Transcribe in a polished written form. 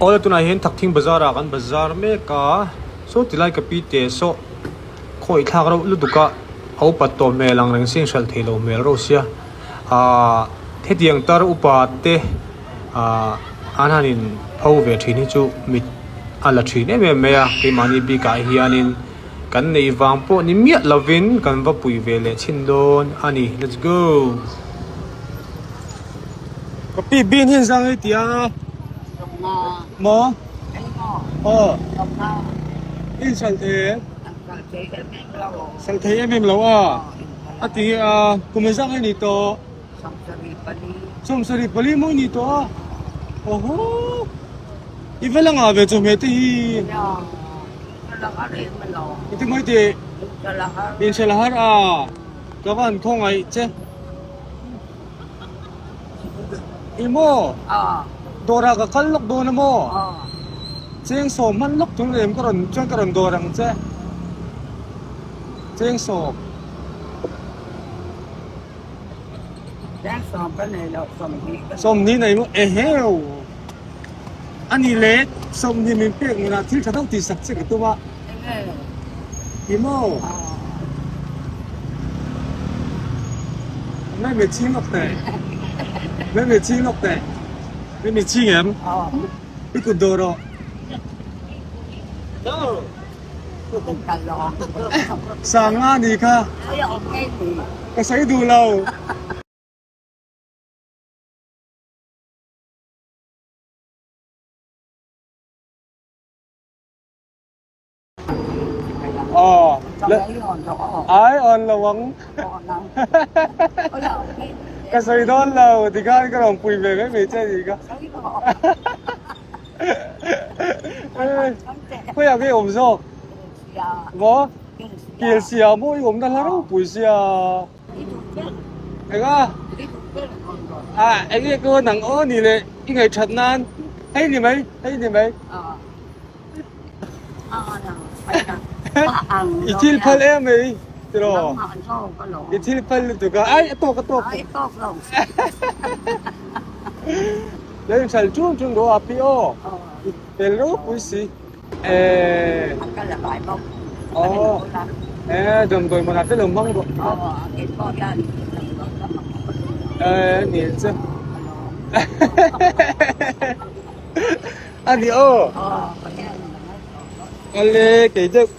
Awle tunah hian Thakthing bazar ah kan bazar mek a, saw ti lai ka pi te saw khawi thlak reuh lutuk a, a upat tawh hmel ang reng sin hralh theih loh hmel reuh sia, ahh hetiang tar upa te ahh an han in pho ve thin hi chu mit a la thin em em mai a, keimahni bikah hianin kan neih vang pawh ni miah lovin kan va pui ve leh chhin dawn a ni, let's go. Ka pi bin hian zang ei tia maw aw in sal thei em sal thei em em lo a a ti nge a kum engzah nge ni tawh 74 maw i nih tawh a awhaw i va la ngah ve chawhmeh te hi engtin maw i tih inhralh a har a ka van khawngaih che. I maw? Dawrah ka kal lawk dawn a maw? Cheng sawm hman lawk tul em ka rawn chuan ka rawn dawr ang che. Cheng sawm. Cheng sawm ka nei lo, sawmhnih ka nei. Sawmhnih nei maw? Eheu! A ni le, sawmhnih min pek ngunah thil tha deuh tih sak che ka tum a. Enge? I maw? Mai mai ching lawk teh. Mai mai ching lawk teh. Mai mai ching em? I kut dawh rawh. Sanga ni kha. Ka sawi duh lo. Aw ai awn lo ang ka sawi dawn lo tikhan ka rawn pui ve mai mai che anih kha khawiah nge awm zawk maw Kelsia maw i awmna hla ropui sia Enga? Ah, eng nge ka nang aw ni le i ngaihthat nan hei ni mai, hei ni mai. I thil phal em mai tiraw? I thil phal lutuk a, ai a tawk a tawk. Lo inhral ṭun ṭun rawh a pi aw, i fel ropui si. Eh. Aw. Eh, damdawi hmunah te lo hmang rawh. Eh, ni che. A ni aw. Ale, kei deuh.